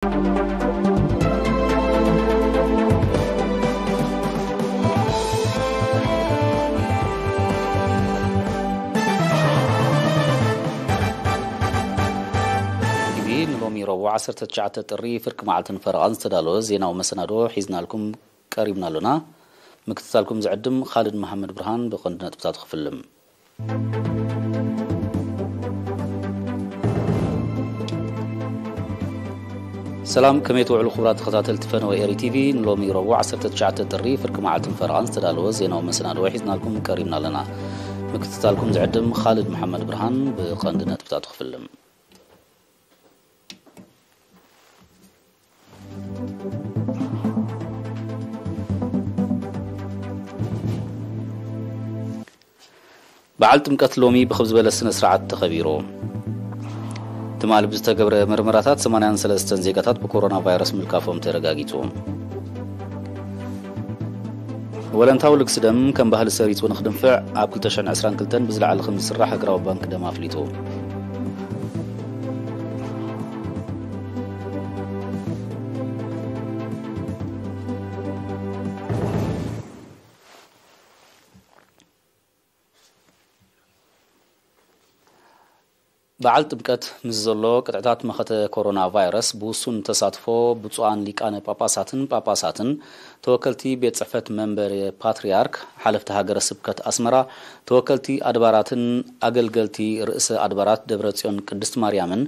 ቲቪ ንሎሚ ረቡዕ ዓሰርተ ትሽዓተ ጥሪ ፍርቂ መዓልትን ፈረቓን ዝተዳለወ ዜናዊ መሰናዶ ሒዝናልኩም ቀሪብና ኣሎና። ምክትታልኩም ዝዕድም ካልድ መሓመድ ብርሃን። ብቐንዲ ነጥብታት ክፍልም። ሰላም፣ ከመይ ትውዕሉ ክቡራት ተኸታተልቲ ፈነወ ኤሪ ቲቪ? ንሎሚ ረቡዕ ዓሰርተ ትሽዓተ ጥሪ ፍርቂ መዓልትን ፈረቓን ዝተዳለወ ዜናዊ መሰናድኦ ሒዝናልኩም ቀሪብና ኣለና። ምክትታልኩም ዝዕድም ካልድ መሓመድ ብርሃን። ብቐንዲ ነጥብታት ክፍልም። በዓል ጥምቀት ሎሚ ብኽብ ዝበለ ስነ ስርዓት ተኸቢሩ። ትማሊ ብዝተገብረ መርመራታት ሰማንያን ሰለስተን ዜጋታት ብኮሮና ቫይረስ ምልካፎም ተረጋጊጹ። ወለንታዊ ልግሲ ደም ከም ባህሊ ሰሪጹ ንኽድንፍዕ ኣብ ክልተ ሽሕን ዕስራን ክልተን ብዝለዓለ ከም ዝስራሕ ሃገራዊ ባንክ ደም ኣፍሊጡ። በዓል ጥምቀት ምስ ዘሎ ቅጥዕታት መኸተ ኮሮና ቫይረስ ብውሱን ተሳትፎ ብፁዓን ሊቃነ ጳጳሳትን ጳጳሳትን፣ ተወከልቲ ቤት ጽሕፈት መንበሪ ፓትርያርክ፣ ሓለፍቲ ሃገረ ስብከት ኣስመራ፣ ተወከልቲ ኣድባራትን ኣገልገልቲ ርእሰ ኣድባራት ደብረ ጽዮን ቅድስት ማርያምን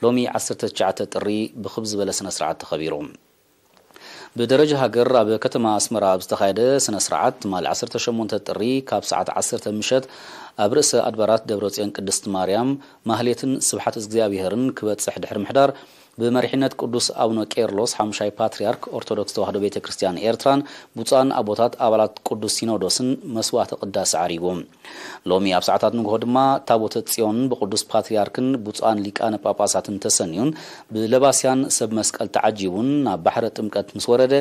ሎሚ ዓሰርተ ትሽዓተ ጥሪ ብኽብ ዝበለ ስነ ስርዓት ተኸቢሩ። ብደረጃ ሃገር ኣብ ከተማ ኣስመራ ኣብ ዝተኻየደ ስነ ስርዓት ትማሊ ዓሰርተ ሸሞንተ ጥሪ ካብ ሰዓት ዓሰርተ ምሸት ኣብ ርእሰ ኣድባራት ደብረጽዮን ቅድስት ማርያም ማህሌትን ስብሓት እግዚኣብሄርን ክበጽሕ ድሕሪ ምሕዳር፣ ብመሪሕነት ቅዱስ ኣቡነ ቄርሎስ ሓሙሻይ ፓትርያርክ ኦርቶዶክስ ተዋህዶ ቤተ ክርስቲያን ኤርትራን ብፁዓን ኣቦታት ኣባላት ቅዱስ ሲኖዶስን መስዋዕተ ቅዳሴ ዓሪጉ። ሎሚ ኣብ ሰዓታት ንግሆ ድማ ታቦተ ጽዮን ብቅዱስ ፓትርያርክን ብፁዓን ሊቃነ ጳጳሳትን ተሰንዩን ብለባስያን ሰብ መስቀል ተዓጂቡን ናብ ባሕረ ጥምቀት ምስ ወረደ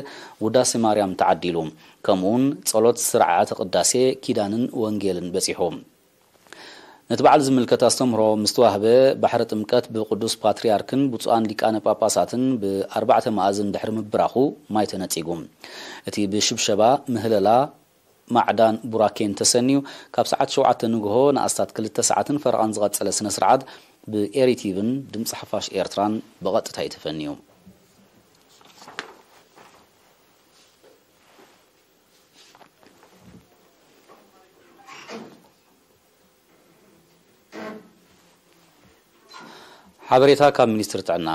ውዳሴ ማርያም ተዓዲሉ። ከምኡውን ጸሎት ስርዓተ ቅዳሴ፣ ኪዳንን ወንጌልን በጺሑ። ነቲ በዓል ዝምልከት ኣስተምህሮ ምስ ተዋህበ፣ ባሕረ ጥምቀት ብቅዱስ ፓትርያርክን ብፁዓን ሊቃነ ጳጳሳትን ብኣርባዕተ መኣዝን ድሕሪ ምብራኹ ማይ ተነጺጉ። እቲ ብሽብሸባ፣ ምህለላ፣ ማዕዳን ቡራኬን ተሰንዩ ካብ ሰዓት ሸውዓተ ንግሆ ንኣስታት ክልተ ሰዓትን ፈረቓን ዝቐጸለ ስነ ስርዓት ብኤሪ ቲቪን ድምጺ ሓፋሽ ኤርትራን ብቐጥታ እዩ ተፈንዩ። ሓበሬታ ካብ ሚኒስትሪ ጥዕና።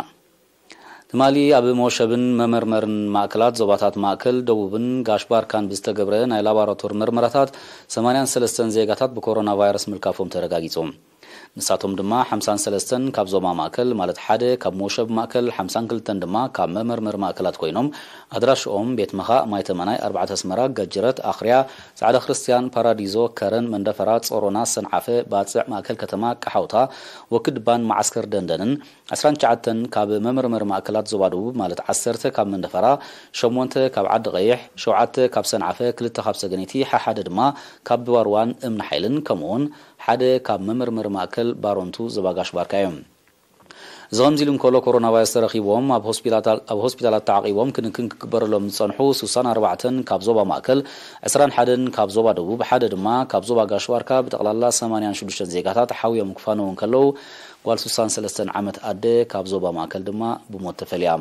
ትማሊ ኣብ መወሸብን መመርመርን ማእከላት ዞባታት ማእከል፣ ደቡብን ጋሽ ባርካን ብዝተገብረ ናይ ላቦራቶሪ መርመራታት ሰማንያን ሰለስተን ዜጋታት ብኮሮና ቫይረስ ምልካፎም ተረጋጊጹ። ንሳቶም ድማ ሓምሳን ሰለስተን ካብ ዞባ ማእከል፣ ማለት ሓደ ካብ መወሸቢ ማእከል፣ ሓምሳን ክልተን ድማ ካብ መመርመሪ ማእከላት ኮይኖም፣ ኣድራሽኦም ቤት መኻእ ማይ ተመናይ፣ ኣርባዕተ ኣስመራ፣ ገጅረት፣ ኣኽርያ፣ ጻዕዳ ክርስትያን፣ ፓራዲዞ፣ ከረን፣ መንደፈራ፣ ጾሮና፣ ሰንዓፈ፣ ባጽዕ፣ ማእከል ከተማ፣ ቀሓውታ፣ ወክድባን መዓስከር ደንደንን፣ ዕስራን ትሽዓተን ካብ መመርመሪ ማእከላት ዞባ ደቡብ፣ ማለት ዓሰርተ ካብ መንደፈራ፣ ሸሞንተ ካብ ዓዲ ቀይሕ፣ ሸውዓተ ካብ ሰንዓፈ፣ ክልተ ካብ ሰገነይቲ፣ ሓሓደ ድማ ካብ ድባርዋን እምኒ ሓይልን፣ ከምኡውን ሓደ ካብ መመርመሪ ማእከል ባሮንቱ ዞባ ጋሽ ባርካ እዮም። እዚ ከምዚ ኢሉ እንከሎ፣ ኮሮና ቫይረስ ተረኺብዎም ኣብ ሆስፒታል-፣ ኣብ ሆስፒታላት ተዓቂቦም ክንክን ክግበረሎም ዝጸንሑ ሱሳን ኣርባዕተን ካብ ዞባ ማእከል፣ ዕስራን ሓደን ካብ ዞባ ደቡብ፣ ሓደ ድማ ካብ ዞባ ጋሽ ባርካ፣ ብጠቕላላ ሰማንያን ሽዱሽተን ዜጋታት ሓውዮም ክፋነዉ እንከለዉ፣ ጓል ሱሳን ሰለስተን ዓመት ኣደ ካብ ዞባ ማእከል ድማ ብሞት ተፈልያ።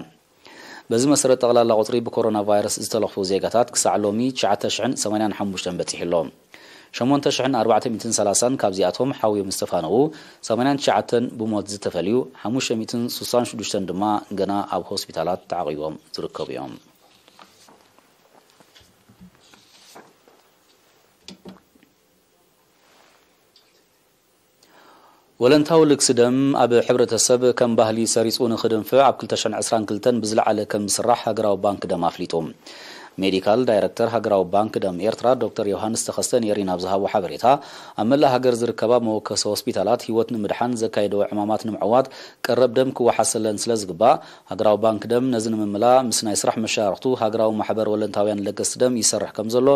በዚ መሰረት፣ ጠቕላላ ቁጽሪ ብኮሮና ቫይረስ ዝተለኽፉ ዜጋታት ክሳዕ ሎሚ ትሽዓተ ሽሕን ሰማንያን ሓሙሽተን በጺሑ ኣሎ። ሸሞንተ ሽሕን ኣርባዕተ ሚእትን ሰላሳን ካብዚኣቶም ሓውዮም ዝተፋነዉ፣ ሰማንያን ትሽዓተን ብሞት ዝተፈልዩ፣ ሓሙሽተ ሚእትን ሱሳን ሽዱሽተን ድማ ገና ኣብ ሆስፒታላት ተዓቂቦም ዝርከቡ እዮም። ወለንታዊ ልግሲ ደም ኣብ ሕብረተሰብ ከም ባህሊ ሰሪጹ ንኽድንፍዕ ኣብ ክልተ ሽሕን ዕስራን ክልተን ብዝለዓለ ከም ዝስራሕ ሃገራዊ ባንክ ደም ኣፍሊጡ። ሜዲካል ዳይረክተር ሃገራዊ ባንክ ደም ኤርትራ ዶክተር ዮሃንስ ተኸስተ ንኤሪና ኣብ ዝሃቦ ሓበሬታ፣ ኣብ መላእ ሃገር ዝርከባ መወከሲ ሆስፒታላት ህይወት ንምድሓን ዘካየድኦ ዕማማት ንምዕዋት ቀረብ ደም ክወሓሰለን ስለ ዝግባእ፣ ሃገራዊ ባንክ ደም ነዚ ንምምላእ ምስ ናይ ስራሕ መሻርኽቱ ሃገራዊ ማሕበር ወለንታውያን ለገስቲ ደም ይሰርሕ ከም ዘሎ፣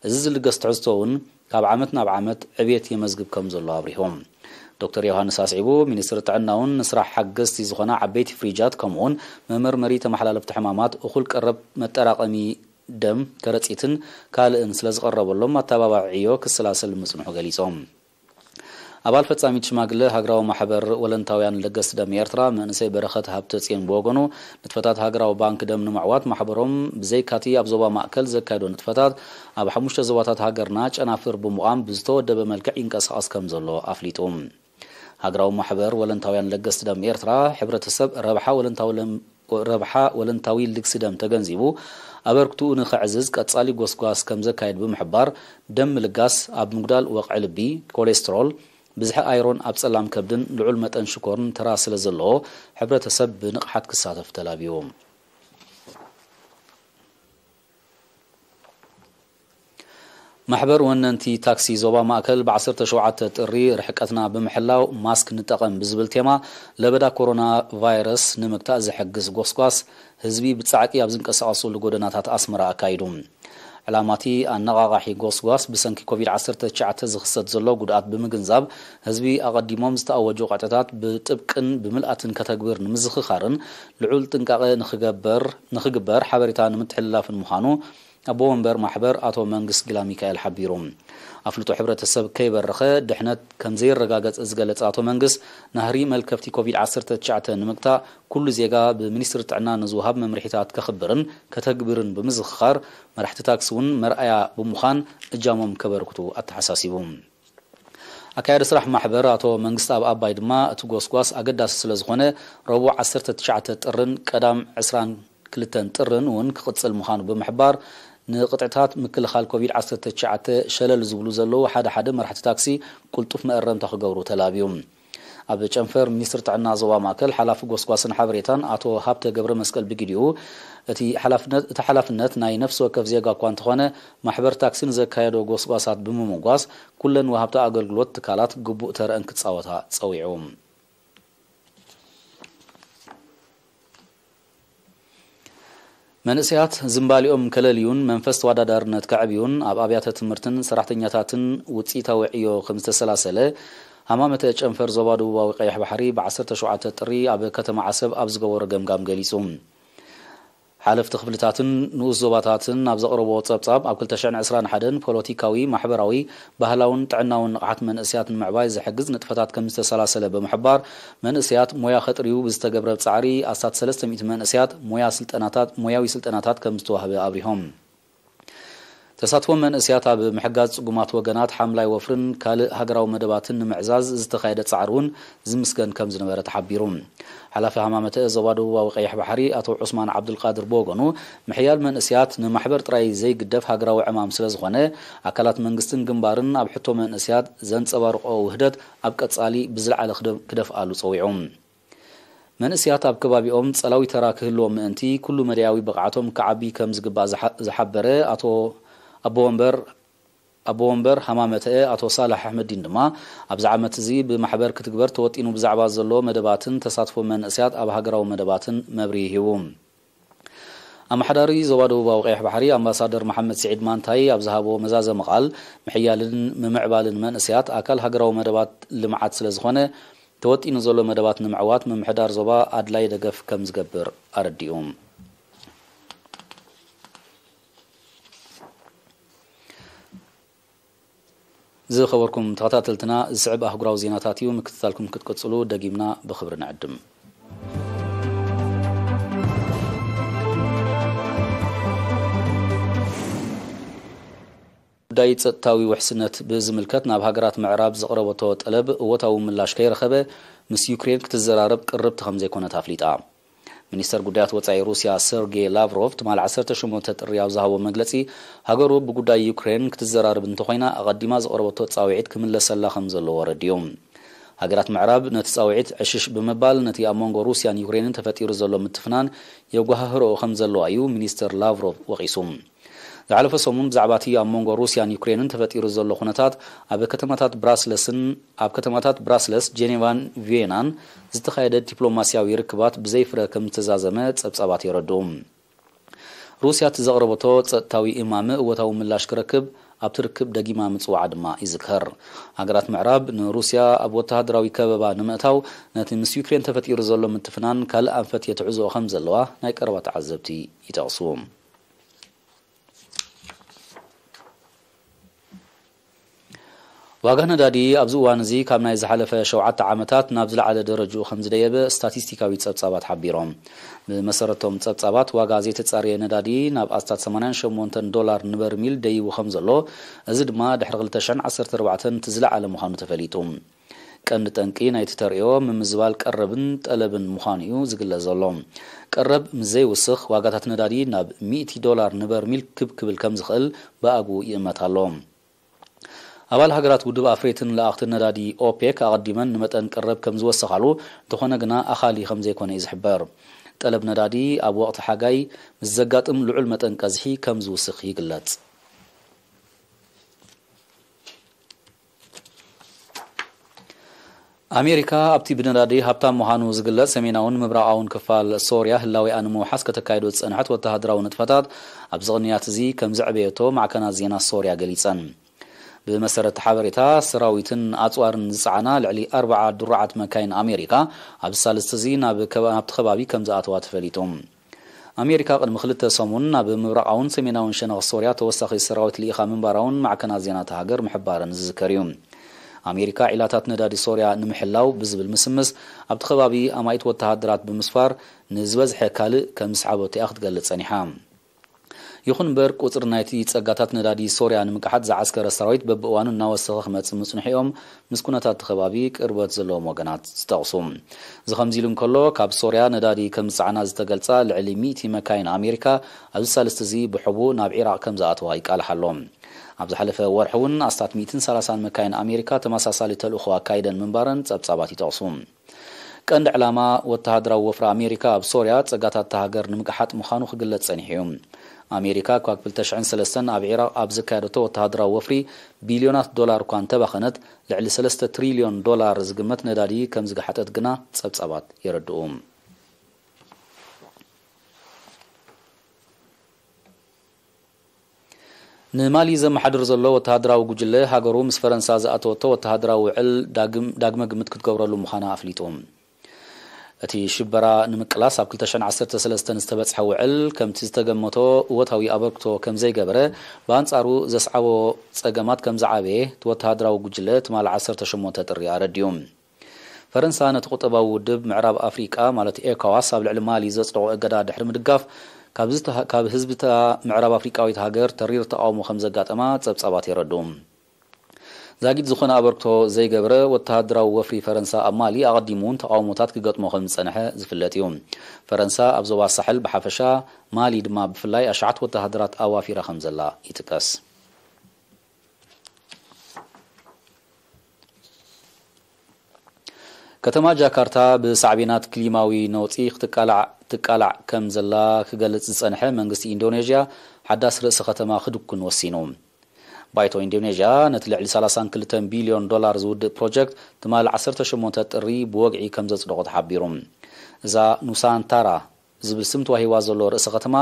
እዚ ዝልገስ ትሕዝቶ እውን ካብ ዓመት ናብ ዓመት ዕብየት የመዝግብ ከም ዘሎ ኣብሪሆም። ዶክተር ዮሃንስ ኣስዒቡ፣ ሚኒስትሪ ጥዕና እውን ንስራሕ ሓገዝቲ ዝኾና ዓበይቲ ፍሪጃት፣ ከምኡውን መመርመሪ ተመሓላለፍቲ ሕማማት፣ እኹል ቀረብ መጠራቐሚ ደም፣ ከረጺትን ካልእን ስለ ዝቐረበሎም፣ ኣተባባዒ ዕዮ ክሰላሰል ምጽንሑ ገሊጾም። ኣባል ፈጻሚት ሽማግለ ሃገራዊ ማሕበር ወለንታውያን ለገስቲ ደም ኤርትራ፣ መንእሰይ በረኸት ሃብተጽዮን ብወገኑ፣ ንጥፈታት ሃገራዊ ባንክ ደም ንምዕዋት ማሕበሮም ብዘይካቲ ኣብ ዞባ ማእከል ዘካየዶ ንጥፈታት፣ ኣብ ሓሙሽተ ዞባታት ሃገርና ጨናፍር ብምቋም ብዝተወደበ መልክዕ ይንቀሳቐስ ከም ዘሎ ኣፍሊጡ። ሃገራዊ ማሕበር ወለንታውያን ለገስቲ ደም ኤርትራ፣ ሕብረተሰብ ረብሓ ወለንታዊ ለም-፣ ረብሓ ወለንታዊ ልግሲ ደም ተገንዚቡ፣ ኣበርክትኡ ንኸዕዝዝ ቀጻሊ ጎስጓስ ከም ዘካየድ ብምሕባር፣ ደም ምልጋስ ኣብ ምጉዳል ወቕዒ ልቢ፣ ኮሌስትሮል፣ ብዝሒ ኣይሮን ኣብ ጸላም ከብድን ልዑል መጠን ሽኮርን ተራ ስለ ዘለዎ፣ ሕብረተሰብ ብንቕሓት ክሳተፍ ተላብዩ። ማሕበር ወነንቲ ታክሲ ዞባ ማእከል ብ ዓሰርተ ሸውዓተ ጥሪ ርሕቀትና ብምሕላው ማስክ ንጠቐም ብዝብል ቴማ ለበዳ ኮሮና ቫይረስ ንምግታእ ዝሕግዝ ጎስጓስ ህዝቢ ብጻዕቂ ኣብ ዝንቀሳቐሰሉ ጎደናታት ኣስመራ ኣካይዱ። ዕላማቲ ኣነቓቓሒ ጎስጓስ ብሰንኪ ኮቪድ ዓሰርተ ትሽዓተ ዝኽሰት ዘሎ ጉድኣት ብምግንዛብ ህዝቢ ኣቐዲሞም ዝተኣወጁ ቅጥዕታት ብጥብቅን ብምልኣትን ከተግብር ንምዝኽኻርን ልዑል ጥንቃቐ ንኽገበር ንኽግበር ሓበሬታ ንምትሕልላፍን ምዃኑ ኣቦ ወንበር ማሕበር ኣቶ መንግስ ግላ ሚካኤል ሓቢሩ። ኣፍልጦ ሕብረተሰብ ከይበረኸ ድሕነት ከም ዘይረጋገጽ ዝገለጸ ኣቶ መንግስ፣ ናህሪ መልከፍቲ ኮቪድ ዓሰርተ ትሽዓተ ንምግታእ ኩሉ ዜጋ ብሚኒስትሪ ጥዕና ንዝወሃብ መምርሒታት ከኽብርን ከተግብርን ብምዝኽኻር፣ መራሕቲ ታክሲ እውን መርኣያ ብምዃን እጃሞም ከበርክቱ ኣተሓሳሲቡ። ኣካያዲ ስራሕ ማሕበር ኣቶ መንግስቲ ኣብ ኣባይ ድማ፣ እቲ ጎስጓስ ኣገዳሲ ስለ ዝኾነ፣ ረቡዕ ዓሰርተ ትሽዓተ ጥርን ቀዳም ዕስራን ክልተን ጥርን እውን ክቕጽል ምዃኑ ብምሕባር፣ ንቕጥዕታት ምክልኻል ኮቪድ ዓሰርተ ትሽዓተ ሸለል ዝብሉ ዘለዉ ሓደ ሓደ መራሕቲ ታክሲ ቅልጡፍ መእረምታ ክገብሩ ተላብዩ። ኣብ ጨንፈር ሚኒስትሪ ጥዕና ዞባ ማእከል ሓላፊ ጎስጓስን ሓበሬታን ኣቶ ሃብተ ገብረ መስቀል ብግዲኡ፣ እቲ ሓላፍነት፣ እቲ ሓላፍነት ናይ ነፍሲ ወከፍ ዜጋ እኳ እንተኾነ፣ ማሕበር ታክሲ ንዘካየዶ ጎስጓሳት ብምምጓስ፣ ኩለን ወሃብቲ ኣገልግሎት ትካላት ግቡእ ተረአን ክጻወታ ጸዊዑ። መንእሰያት ዝምባሊኦም ከለልዩን መንፈስ ተወዳዳርነት ከዕብዩን ኣብ ኣብያተ ትምህርትን ሰራሕተኛታትን ውጽኢታዊ ዕዮ ከም ዝተሰላሰለ ሃማመተ ጨንፈር ዞባ ደቡባዊ ቀይሕ ባሕሪ ብ ዓሰርተ ሸውዓተ ጥሪ ኣብ ከተማ ዓሰብ ኣብ ዝገበሮ ገምጋም ገሊጹ። ሓለፍቲ ክፍልታትን ንኡስ ዞባታትን ኣብ ዘቕረብዎ ጸብጻብ፣ ኣብ ክልተ ሽሕን ዕስራን ሓደን ፖለቲካዊ፣ ማሕበራዊ፣ ባህላውን ጥዕናውን ንቕሓት መንእሰያት ንምዕባይ ዝሕግዝ ንጥፈታት ከም ዝተሰላሰለ ብምሕባር፣ መንእሰያት ሞያ ከጥርዩ ብዝተገብረ ጻዕሪ ኣስታት ሰለስተ ሚእቲ መንእሰያት ሞያ ስልጠናታት፣ ሞያዊ ስልጠናታት ከም ዝተዋህበ ኣብሪሆም። ተሳትፎ መንእሰያት ኣብ ምሕጋዝ ጽጉማት ወገናት፣ ሓምላይ ወፍርን ካልእ ሃገራዊ መደባትን ንምዕዛዝ ዝተኻየደ ጻዕሪ እውን ዝምስገን ከም ዝነበረ ተሓቢሩ። ሓላፊ ሃማመተ ዞባ ደቡባዊ ቀይሕ ባሕሪ ኣቶ ዑስማን ዓብዱልቃድር ብወገኑ፣ ምሕያል መንእሰያት ንማሕበር ጥራይ ዘይግደፍ ሃገራዊ ዕማም ስለ ዝኾነ፣ ኣካላት መንግስትን ግንባርን ኣብ ሕቶ መንእሰያት ዘንጸባርቆ ውህደት ኣብ ቀጻሊ ብዝለዓለ ክደ-፣ ክደፍኣሉ ጸዊዑ። መንእሰያት ኣብ ከባቢኦም ጸላዊ ተራ ክህልዎም ምእንቲ፣ ኩሉ መዳያዊ ብቕዓቶም ክዓቢ ከም ዝግባእ ዝሓ-፣ ዝሓበረ ኣቶ ኣቦ ወንበር ኣቦ ወንበር ሃማመተአ ኣቶ ሳልሕ ኣሕመዲን ድማ፣ ኣብዚ ዓመት እዚ ብማሕበር ክትግበር ተወጢኑ ብዛዕባ ዘሎ መደባትን ተሳትፎ መንእሰያት ኣብ ሃገራዊ መደባትን መብርሂ ሂቡ። ኣመሓዳሪ ዞባ ደቡባዊ ቀይሕ ባሕሪ ኣምባሳደር መሓመድ ስዒድ ማንታይ ኣብ ዝሃቦ መዛዘሚ ቃል፣ ምሕያልን ምምዕባልን መንእሰያት ኣካል ሃገራዊ መደባት ልምዓት ስለ ዝኾነ፣ ተወጢኑ ዘሎ መደባት ንምዕዋት ምምሕዳር ዞባ ኣድላይ ደገፍ ከም ዝገብር ኣረዲኡ። ዝኸበርኩም ተኸታተልትና፣ ዝስዕብ ኣህጉራዊ ዜናታት እዩ። ምክትታልኩም ክትቅጽሉ ደጊምና ብኽብሪ ንዕድም። ጉዳይ ጸጥታዊ ውሕስነት ብዝምልከት ናብ ሃገራት ምዕራብ ዘቕረበቶ ጠለብ እወታዊ ምላሽ ከይረኸበ፣ ምስ ዩክሬን ክትዘራረብ ቅርብቲ ከም ዘይኮነት ኣፍሊጣ። ሚኒስተር ጉዳያት ወጻኢ ሩስያ ሰርጌ ላቭሮቭ ትማሊ ዓሰርተ ሸሞንተ ጥሪ ኣብ ዝሃቦ መግለጺ፣ ሃገሩ ብጉዳይ ዩክሬን ክትዘራረብ እንተኾይና፣ ኣቐዲማ ዘቕረበቶ ጻውዒት ክምለሰላ ከም ዘለዎ ኣረዲኡ። ሃገራት ምዕራብ ነቲ ጻውዒት ዕሽሽ ብምባል፣ ነቲ ኣብ መንጎ ሩስያን ዩክሬንን ተፈጢሩ ዘሎ ምትፍናን የጓሃህርኦ ከም ዘለዋ እዩ ሚኒስተር ላቭሮቭ ወቒሱ። ዝሓለፈ ሰሙን ብዛዕባ እቲ ኣብ መንጎ ሩስያን ዩክሬንን ተፈጢሩ ዘሎ ኩነታት ኣብ ከተማታት ብራስለስን፣ ኣብ ከተማታት ብራስለስ፣ ጄኔቫን ቪየናን ዝተኻየደ ዲፕሎማስያዊ ርክባት ብዘይፍረ ከም ዝተዛዘመ ጸብጻባት የረድኡ። ሩስያ እቲ ዘቕረበቶ ጸጥታዊ እማመ እወታዊ ምላሽ ክረክብ ኣብቲ ርክብ ደጊማ ምጽዋዓ ድማ ይዝከር። ሃገራት ምዕራብ ንሩስያ ኣብ ወተሃደራዊ ከበባ ንምእታው ነቲ ምስ ዩክሬን ተፈጢሩ ዘሎ ምትፍናን ካልእ ኣንፈት የትሕዝኦ ከም ዘለዋ ናይ ቀረባ ተዓዘብቲ ይጠቕሱ። ዋጋ ነዳዲ ኣብዚ እዋን እዚ ካብ ናይ ዝሓለፈ ሸውዓተ ዓመታት ናብ ዝለዓለ ደረጅኡ ከም ዝደየበ ስታቲስቲካዊ ጸብጻባት ሓቢሮም። ብመሰረቶም ጸብጻባት፣ ዋጋ ዘይተጻረየ ነዳዲ ናብ ኣስታት ሰማንያን ሸሞንተን ዶላር ንበርሚል ደይቡ ከም ዘሎ፣ እዚ ድማ ድሕሪ ክልተ ሽሕን ዓሰርተ ኣርባዕተን እቲ ዝለዓለ ምዃኑ ተፈሊጡ። ቀንዲ ጠንቂ ናይቲ ተርእዮ ምምዝባል ቀረብን ጠለብን ምዃኑ እዩ ዝግለጽ ዘሎ። ቀረብ ምስ ዘይውስኽ፣ ዋጋታት ነዳዲ ናብ ሚእቲ ዶላር ንበርሚል ክብ ክብል ከም ዝኽእል ብኣግኡ ይእመት ኣሎ። ኣባል ሃገራት ውድብ ኣፍረይትን ለኣኽትን ነዳዲ ኦፔክ ኣቐዲመን ንመጠን ቀረብ ከም ዝወሰኻሉ፣ እንተኾነ ግና ኣኻሊ ከም ዘይኮነ እዩ ዝሕበር። ጠለብ ነዳዲ ኣብ ወቕቲ ሓጋይ ምስ ዘጋጥም ልዑል መጠን ቀዝሒ ከም ዝውስኽ ይግለጽ። ኣሜሪካ ኣብቲ ብነዳዲ ሃብታም ምዃኑ ዝግለጽ ሰሜናውን ምብራቓውን ክፋል ሶርያ ህላዌኣ ንምውሓስ ከተካይዶ ዝጸንሐት ወተሃደራዊ ንጥፈታት ኣብዚ ቅንያት እዚ ከም ዘዕበየቶ ማዕከናት ዜና ሶርያ ገሊጸን። ብመሰረት ሓበሬታ፣ ሰራዊትን ኣጽዋርን ዝጸዓና ልዕሊ ኣርባዓ ድሩዓት መካይን ኣሜሪካ ኣብዚ ሳልስቲ እዚ ናብ ከባ-፣ ናብቲ ከባቢ ከም ዝኣተዋ ተፈሊጡ። ኣሜሪካ ቅድሚ ክልተ ሰሙን ናብ ምብራቓውን ሰሜናውን ሸነኽ ሶርያ ተወሳኺ ሰራዊት ልኢኻ ምንባራውን ማዕከናት ዜና እታ ሃገር ምሕባረን ዝዝከር እዩ። ኣሜሪካ ዒላታት ነዳዲ ሶርያ ንምሕላው ብዝብል ምስምስ ኣብቲ ከባቢ ኣማኢት ወተሃደራት ብምስፋር ንዝበዝሐ ካልእ ከም ዝስዓበቶ እያ ክትገልጽ ጸኒሓ። ይኹን እምበር፣ ቁጽሪ ናይቲ ጸጋታት ነዳዲ ሶርያ ንምቅሓት ዝዓስከረ ሰራዊት በብእዋኑ እናወሰኸ ክመጽእ ምጽንሑ እዮም ምስ ኩነታት እቲ ከባቢ ቅርበት ዘለዎም ወገናት ዝጠቕሱ። እዚ ከምዚ ኢሉ እንከሎ፣ ካብ ሶርያ ነዳዲ ከም ዝጸዓና ዝተገልጻ ልዕሊ ሚእቲ መካይን ኣሜሪካ ኣብዚ ሳልስቲ እዚ ብሕቡእ ናብ ዒራቕ ከም ዝኣተዋ ይቃልሓ ኣሎ። ኣብ ዝሓለፈ ወርሒ እውን ኣስታት ሚእትን ሰላሳን መካይን ኣሜሪካ ተመሳሳሊ ተልእኾ ኣካይደን ምንባረን ጸብጻባት ይጠቕሱ። ቀንዲ ዕላማ ወተሃደራዊ ወፍሪ ኣሜሪካ ኣብ ሶርያ ጸጋታት እታ ሃገር ንምቅሓጥ ምዃኑ ክግለጽ ጸኒሑ እዩ። ኣሜሪካ ካብ ክልተ ሽሕን ሰለስተን ኣብ ዒራቕ ኣብ ዘካየደቶ ወተሃደራዊ ወፍሪ ቢልዮናት ዶላር እኳ እንተባኸነት፣ ልዕሊ ሰለስተ ትሪልዮን ዶላር ዝግመት ነዳዲ ከም ዝገሓጠት ግና ጸብጻባት የረድኡ። ንማሊ ዘመሓድር ዘሎ ወተሃደራዊ ጉጅለ፣ ሃገሩ ምስ ፈረንሳ ዝኣተወቶ ወተሃደራዊ ውዕል ዳግም፣ ዳግመ ግምት ክትገብረሉ ምዃና ኣፍሊጡ። እቲ ሽበራ ንምቅላስ ኣብ ክልተ ሽሕን ዓሰርተ ሰለስተን ዝተበጽሐ ውዕል፣ ከምቲ ዝተገመቶ እወታዊ ኣበርክቶ ከም ዘይገበረ፣ ብኣንጻሩ ዘስዓቦ ጸገማት ከም ዝዓበየ እቲ ወተሃደራዊ ጉጅለ ትማሊ ዓሰርተ ሸሞንተ ጥሪ ኣረዲኡ። ፈረንሳ ነቲ ቁጠባዊ ውድብ ምዕራብ ኣፍሪቃ፣ ማለት ኤኮዋስ፣ ኣብ ልዕሊ ማሊ ዘጽደቖ እገዳ ድሕሪ ምድጋፍ፣ ካብ ዝተ-፣ ካብ ህዝቢ እታ ምዕራብ ኣፍሪቃዊት ሃገር ተሪር ተቓውሞ ከም ዘጋጠማ ጸብጻባት የረድኡ። ዛጊት ዝኾነ ኣበርክቶ ዘይገብረ ወተሃደራዊ ወፍሪ ፈረንሳ ኣብ ማሊ፣ ኣቐዲሙ እውን ተቓውሞታት ክገጥሞ ከም ዝጸንሐ ዝፍለጥ እዩ። ፈረንሳ ኣብ ዞባ ሳሕል ብሓፈሻ፣ ማሊ ድማ ብፍላይ፣ ኣሽሓት ወተሃደራት ኣዋፊራ ከም ዘላ ይጥቀስ። ከተማ ጃካርታ ብሳዕቤናት ክሊማዊ ነውጺ ክትቃላዕ፣ ትቃላዕ ከም ዘላ ክገልጽ ዝጸንሐ መንግስቲ ኢንዶኔዥያ፣ ሓዳስ ርእሰ ከተማ ክድኩን ወሲኑ። ባይቶ ኢንዶኔዥያ ነቲ ልዕሊ ሰላሳን ክልተን ቢልዮን ዶላር ዝውድእ ፕሮጀክት ትማሊ ዓሰርተ ሸሞንተ ጥሪ ብወግዒ ከም ዘጽደቖ ተሓቢሩ። እዛ ኑሳንታራ ዝብል ስም ተዋሂባ ዘሎ ርእሰ ከተማ፣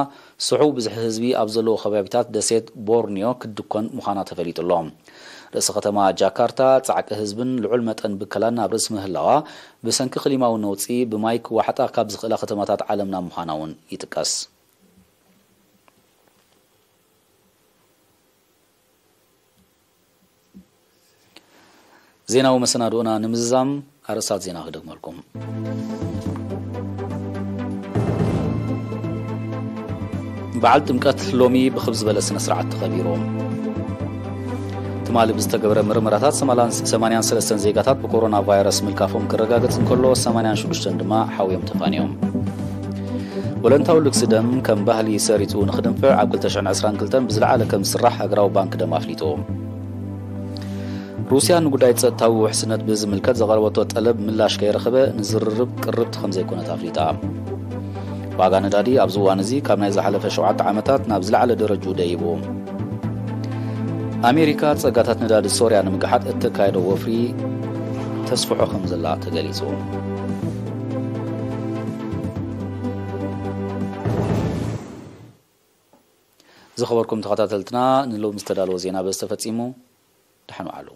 ስሑው ብዝሒ ህዝቢ ኣብ ዘለዎ ከባቢታት ደሴት ቦርኒዮ ክትድኮን ምዃና ተፈሊጡ ኣሎ። ርእሰ ከተማ ጃካርታ፣ ጻዕቂ ህዝብን ልዑል መጠን ብከላን ኣብ ርእሲ ምህላዋ፣ ብሰንኪ ክሊማዊ ነውጺ ብማይ ክዋሕጣ ካብ ዝኽእላ ከተማታት ዓለምና ምዃና እውን ይጥቀስ። ዜናዊ መሰናድኦና ንምዝዛም ኣርእስታት ዜና ክደግመልኩም። በዓል ጥምቀት ሎሚ ብኽብ ዝበለ ስነ ስርዓት ተኸቢሩ። ትማሊ ብዝተገበረ ምርመራታት፣ ሰማንያን ሰለስተን ዜጋታት ብኮሮና ቫይረስ ምልካፎም ክረጋገጽ እንከሎ፣ ሰማንያን ሽዱሽተን ድማ ሓውዮም ተፋንዮም። ወለንታዊ ልግሲ ደም ከም ባህሊ ሰሪጹ ንኽድንፍዕ ኣብ ክልተ ሽሕን ዕስራን ክልተን ብዝለዓለ ከም ዝስራሕ ሃገራዊ ባንክ ደም ኣፍሊጡ። ሩስያ ንጉዳይ ጸጥታዊ ውሕስነት ብዝምልከት ዘቐረበቶ ጠለብ ምላሽ ከይረኸበ ንዝርርብ ቅርብቲ ከም ዘይኮነት ኣፍሊጣ። ዋጋ ነዳዲ ኣብዚ እዋን እዚ ካብ ናይ ዝሓለፈ ሸውዓተ ዓመታት ናብ ዝለዓለ ደረጅኡ ደይቡ። ኣሜሪካ ጸጋታት ነዳዲ ሶርያ ንምግሓጥ እተካየዶ ወፍሪ ተስፍሖ ከም ዘላ ተገሊጹ። ዝኸበርኩም ተኸታተልትና፣ ንሎም ዝተዳለወ ዜና በዚ ተፈጺሙ። ደሓን ዋዕሉ።